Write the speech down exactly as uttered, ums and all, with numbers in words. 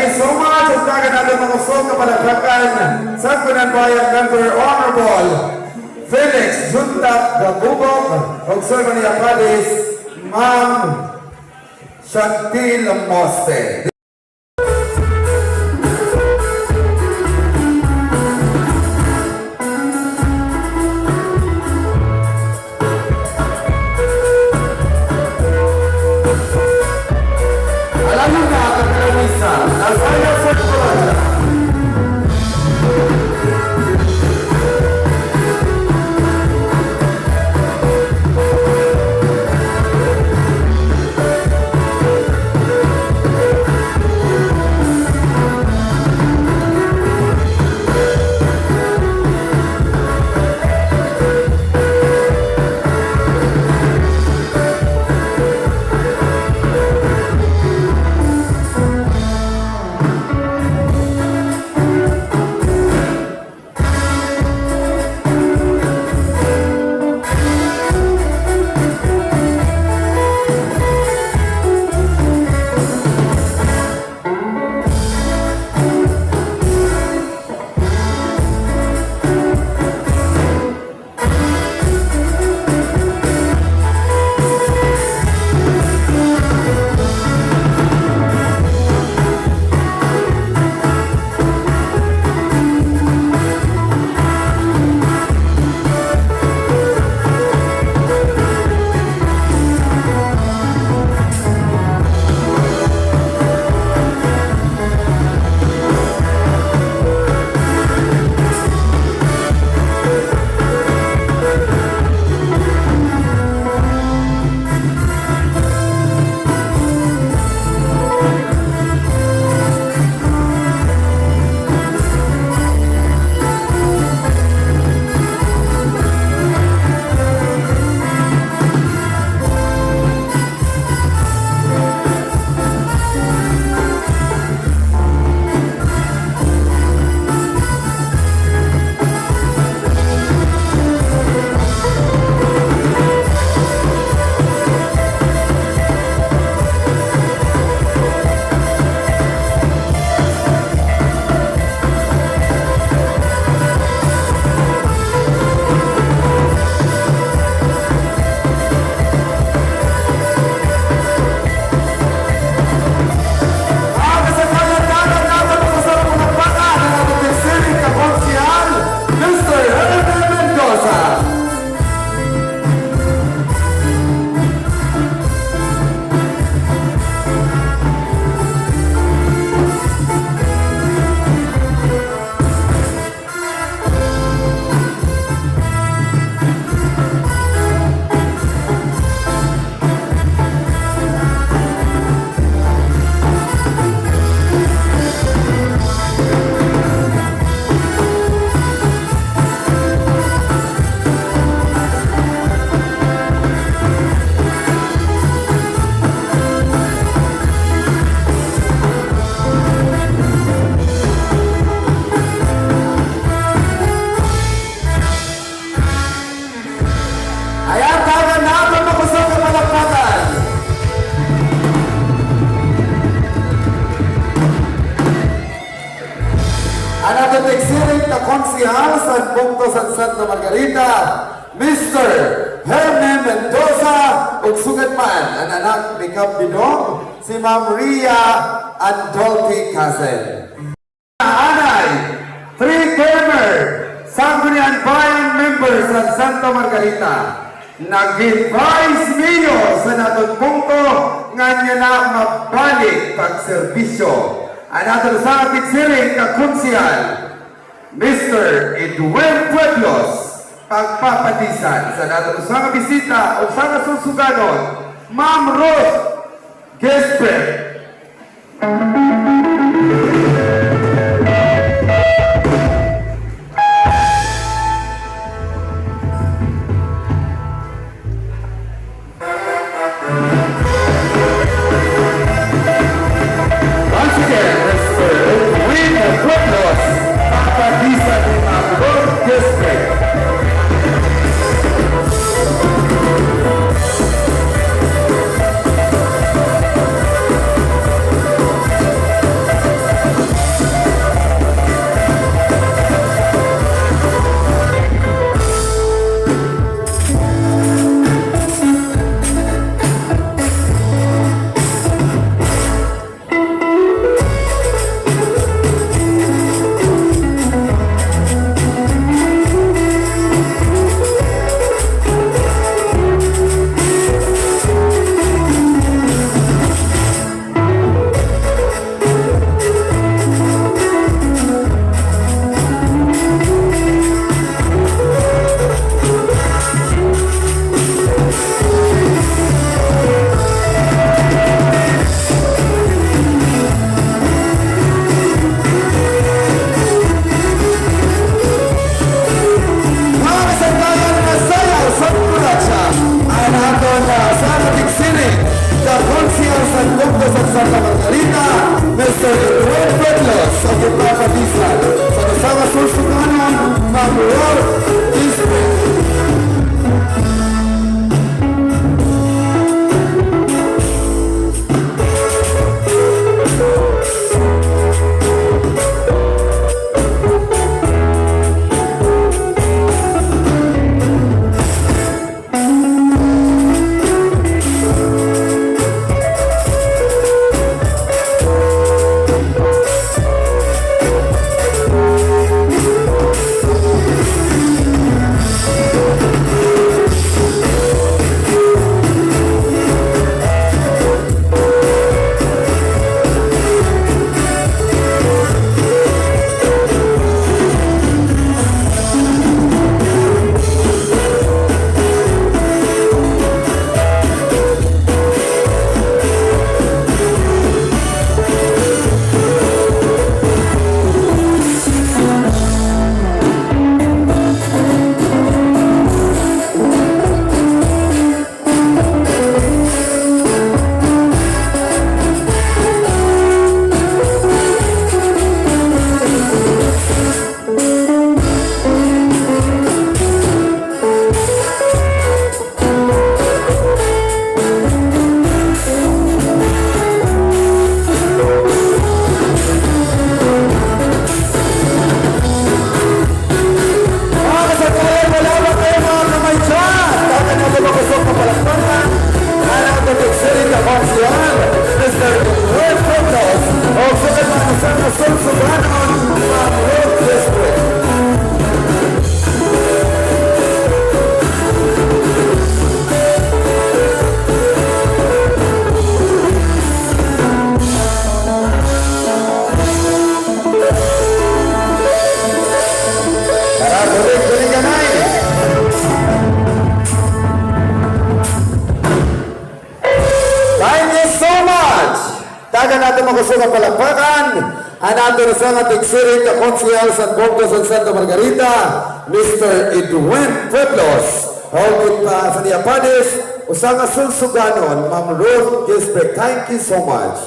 Thank you so much. Ug tagan naton mga kusog nga palakpakan, Sangguniang Bayan Member Honorable Felix Juntak Gabubok, ug sir man niya Padis, Ma'am Chantil Moste. Ang kasangkayan naton, naton mga kasama, mga pagpakpak, an aton tigsiring nga konsehal, Mister Hernan Mendoza. Ayan, tagan naton makusog nga palakpakan an aton tigsiring nga konsehal san bungto san Santa Margarita, Mister Hermie Mendoza, ug sugad man an anak ni Kap Binong, si Ma'am Ria Andolfi Casen. Anay, three-termer, Sangguniang Bayan member sa Santa Margarita, naging Vice Mayor sa naton bungto, ngan yana mabalik pagserbisyo. An aton usa nga tigsiring nga konsehal, Mister Edwin Pueblos, pagpapadisan sa naton usa nga bisita, usa nga susuganon, Ma'am Ruth Gisbert. Once again, Mister Edwin Pueblos, pagpapadisan ni Ma'am Ruth Gisbert. Makasuga palakpakan an aton usa nga tigsiring ka konsehal sa Congress sa Santa Margarita, Mister Edwin Pueblos. Ug it pa sa iya padis, usa nga sulsuganon, Ma'am Ruth Gisbert. Thank you so much.